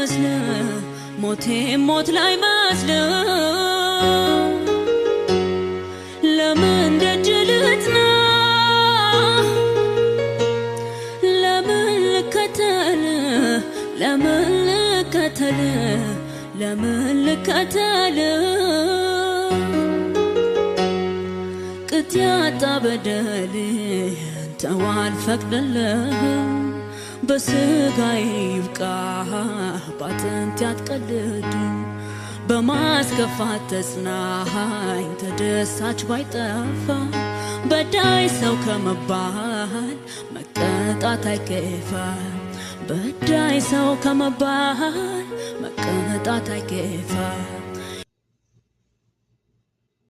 መስል ሞቴ ሞት ላይ መስል ለምን ደጅ ልጥና ለምን ልከተል ለምን ልከተል ለምን ልከተል ቅጥ ያጣ በደል ተው አልፈቅድልህም በስጋዬ ይብቃ ባጥንቴ አትቀልድ በማስከፋት ተጽናኝ ተደሳች ባይጠፋ በዳይ ሰው ከመባል መቀጣት አይከፋ በዳይ ሰው ከመባል መቀጣት አይከፋ።